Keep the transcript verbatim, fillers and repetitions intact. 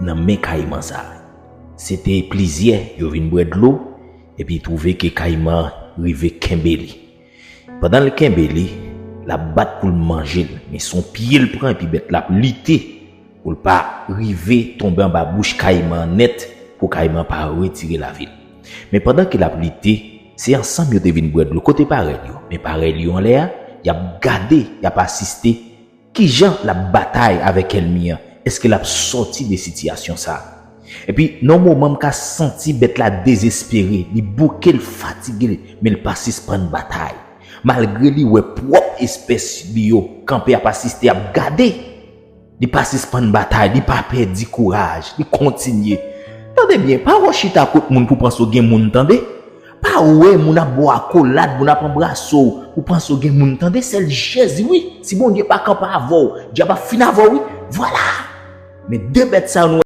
nan men kayiman sa. Se te plizyè, yo vin bwè dlo, epi twouve ke kayiman rive kenbe li. Pandan l kenbe li, l ap bat pou l manje l, men se yon pye l pran epi bèt la ap lite pou l pa rive tonbe anba bouch kayiman an nèt, pou kayiman pa retire lavi l. Men pandan ke l ap lite, se ansanm yo te vin bwè dlo kote parèy yo. Men parèy yo anlè a, y ap gade, y ap asiste kijan l ap batay avèk ènmi an. Èske l ap sòti de sitiyasyon sa a? Epi nan yon moman, m ka santi bèt la dezespere, li bouke, l fatige, men l pa sispann batay. Malgre li wè pwòp espès li yo kanpe ap asiste, ap gade, li pa sispann batay, li pa pèdi kouraj, li kontinye. Tande byen, pa w chita kot moun pou panse w gen moun, tande. Pa wè moun ap ba w akolad, moun ap anbrase w, ou panse w gen moun, tande. Sèl Jezi, wi. Si Bondye pa kanpe avè w, dyab ap fin avè w, wi. Vwala. Men de bèt sa yo nou